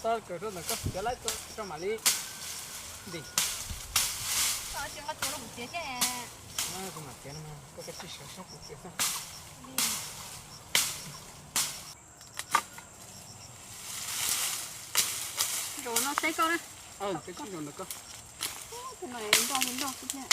Kawm rau ntawm koj txiav laib tso mam li ntim. Koj txiav no kuv txiav thiab. Kuv mam txiav no, koj kav tsij sawv sab kuv txiav xwb. Zaum no seb koj na. Zaum no nroj nroj xwb thiab.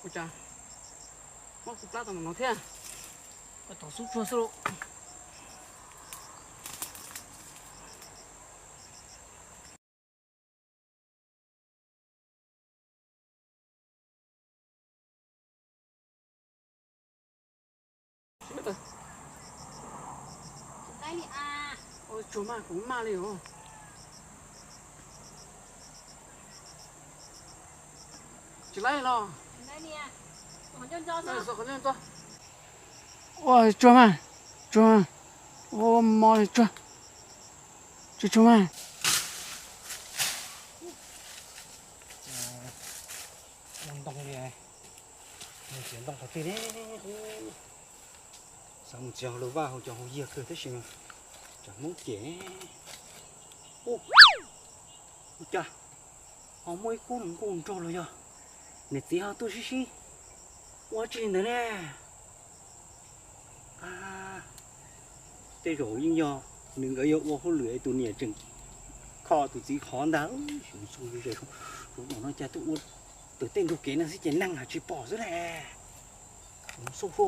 Ua cas mob kuv plab tau no thiab. Koj tos xub tsuag xwb lauj. Tsuag mas, kuv maj li os. Tsis laib los. Ua tsuag mas, tsuag, ua mob li tsuag, tsuag tsuag mas. Ntoo li, txiav ntoo qhov twg ne? Xav mus txiav hauv lawv vaj hauv cov hauv yiag kawg tab sis mas tsam Hmoob cem. Ua cas ho muaj ib khub hluas nkauj nraug los yog niam txiv ho tuaj sib sib ua tsi ntawd ne? Tej zaum yeej yog nws nkawd yuav ua hauj lwm es tus niam tseem kho tus txiv qhov ntag. Mus xauj ze ze, no cas tuaj ua tawm tej ntug kev no xwb ces neeg hais tsis pom xwb las. Mus xauj xwb.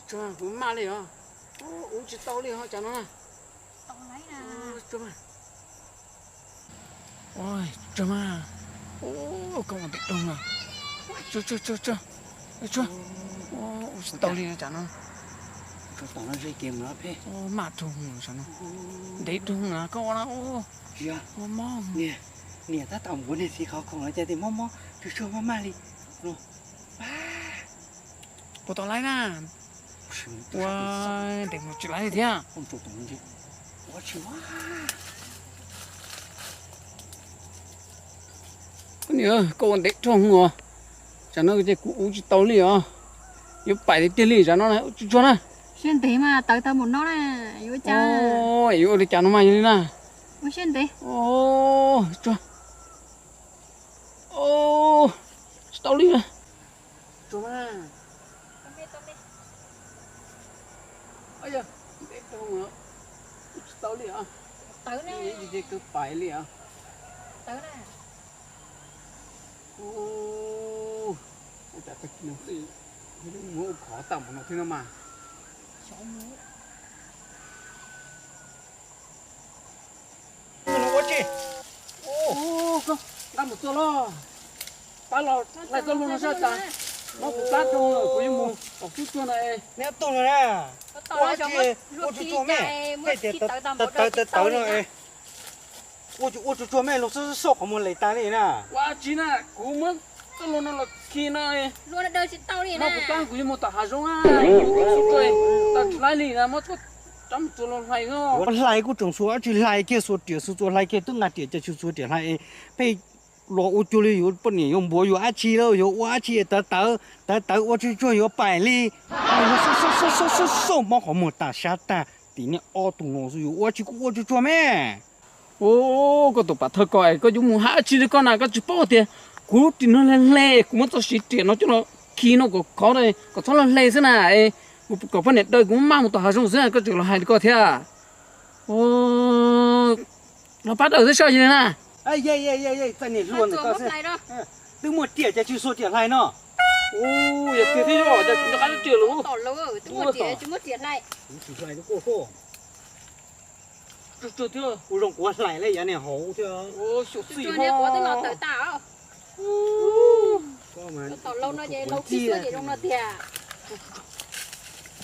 Tsuag, kuv maj li os. Ua tsis tau li os tsam no. Tsuag mas, koj ua ntev dhau lawm. Tsuag, tsuag, tsuag, tsuag, ua tsis tau li tsam no. Maj dhau lawm tsam no. Ntev dhau lawm koj ua no. Ua mob. Niam tab tom npuav niag txiv qhov khoom los cas tes mob mob tsuag tsuag maj maj li. Puas tau laib na? Ua ntev mus tsis laib li thiab. Koj niam, koj ua ntev dhau os. Tsam no ces kuv ua tsis tau li os. Yuav pais li tiag li tsam no, ua tsuag tsuag na. Siab ntev mas tawv tau npaum no na, yuav ua cas? Yuav ua li cas no mas yog li na. Ua siab ntev. Tsuag. Tsis tau li na. Tsuag mas. Yog ntev dhau, ua tsis tau li os. Tawv na. Ces kawg pais li os. Tawv na. Ua cas tag kis no xwb, muab ua khov tag npaum no thiab no mas. Ua tsi? Nqa mus txua los. Pab los hlais txoj hlua no sab tas. Mob kuv plab dhau lawm, kuv yuav mus tom xub tsuag no es. Neb tug no na. Ua tsi, ua tsuag tsuag me. Peb tias tawv tawv no es. Ua tsuag tsuag me los xauj xauj qhov muag les tas li na. Ua tsi na, kuv muab txoj hlua no los khi no. Mob kuv plab, kuv yuav mus tom hav zoov, xub tsuag tag tsis laib li na, muab rab mus txua los hlais no. Ua hlais kuj tseem xuas dab tsi hlais kiag, xuas riam xuas txuas hlais kiag, twb nqa riam cas tsis xuas riam hlais. Peb los ua cuag li yuav poj niam yuav npuav yuav dab tsi lawm, yuav ua dab tsi tawv tawv tawv tawv ua tsuag tsuag yuav pais li. Xauj xauj xauj xauj mob qhov muag tas sab tag, tim niag ob tug no xwb yuav ua tsi kuj ua tsuag tsuag me. Koj tus pam thawj ko es koj yuav mus hais dab tsi li koj na, koj tsis paub tias kuv lub ris no hle hle, kuv muab txoj siv riam no coj los khi no kom khov, kom txhob hle hle xwb na. Kuv kom poj niam daws kuv maj mus tom hav zoov xwb, koj tseem los hais li koj thiab. Los pab daws xwb soj li na. Twb muaj riam cas tsis xuas riam hlais no. Yog tiag thiab yog cas tsis nco qab riam lawm. Tsuag tsuag thiab, kuv zoo kuv hlais li yav niag hauv thiab. Xyuam xim ho.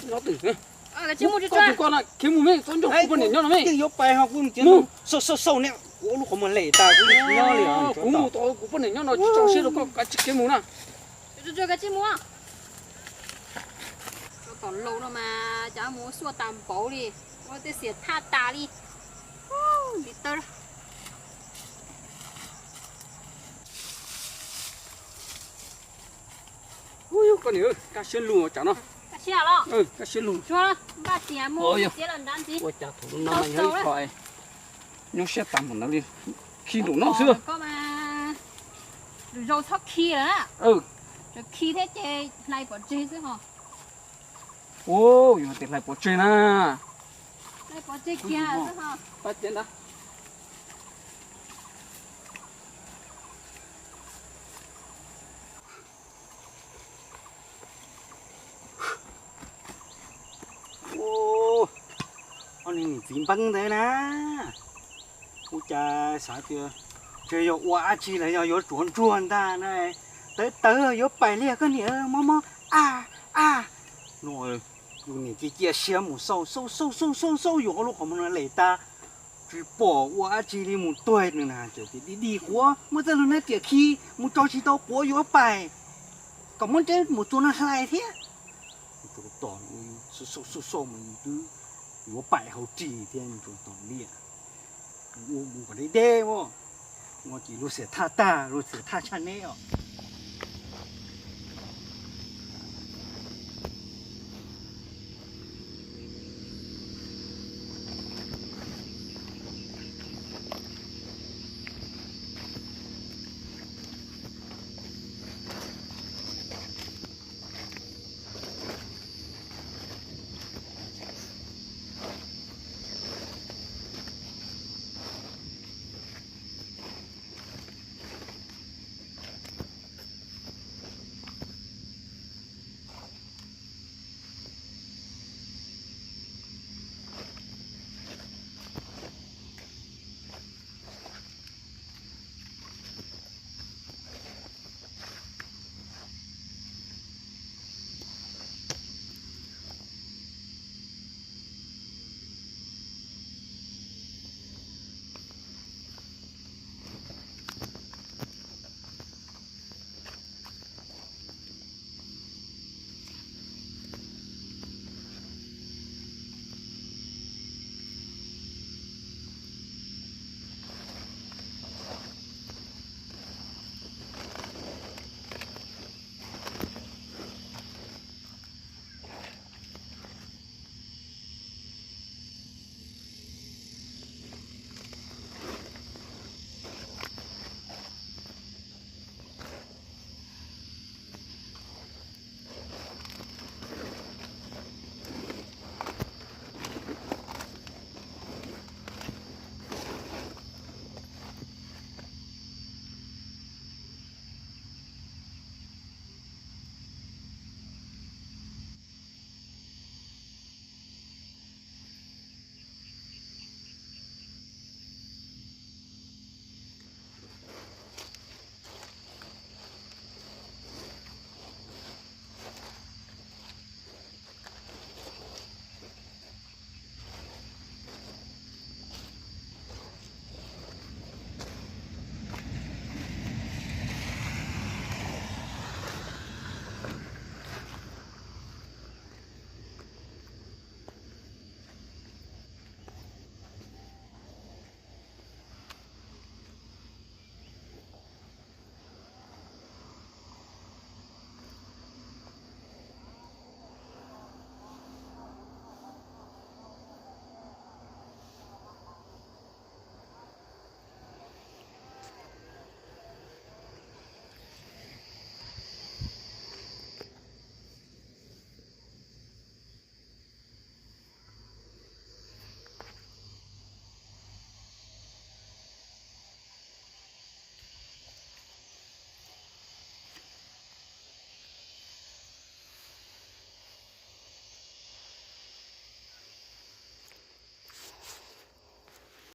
Koj tus koj na, khiav mus me, txhob nrog kuv poj niam nyob no me. Yeej yuav pais ho kuv mus xauj xauj ne. Ua lub qhov muag lem tas kuv nyob li. Kuv mus tau, kuv poj niam nyob no tsis tso siab rau koj, kav tsij khiav mus na. Kav tsij mus. Rau tom laus no mas cov mus xuaj tas npaum li, ua tej xiam thaj tas li. Li tawb. Ub, koj niam, kaj siab lug tsam no. Kaj siab lug. Ua cas thaum no yog ib qho nyuaj siab tas npaum no li, khi nraum no xwb. Ua, yog tias hlais pov tseg na. Ua, ob niag niam txiv npeeb ntawd na, ua cas xav tias ntshe yog ua dab tsi los yog yuav tsuav ntsuag ntag na, tawv tawv yuav pais li koj niam, mob mob a a. No, yus niam cia cia siab mus xauj xauj xauj xauj xauj xauj yus ob lub qhov muag no lem tas, tsis pom ua dab tsi li, mus tuag nws na, txawm tias dig dig quav muaj txoj lug nab riam khi mus tso tsis tau quav yuav pais, kom muab nreb mus txua no hlais thiab. Mus tsuas tom xauj xauj xauj mus twb yuav pais hauv ris thiab, mus tsuas tom liam. Ua mus kom deb deb, no ces lub xiam thaj tag, lub xiam thaj tshaj neb os.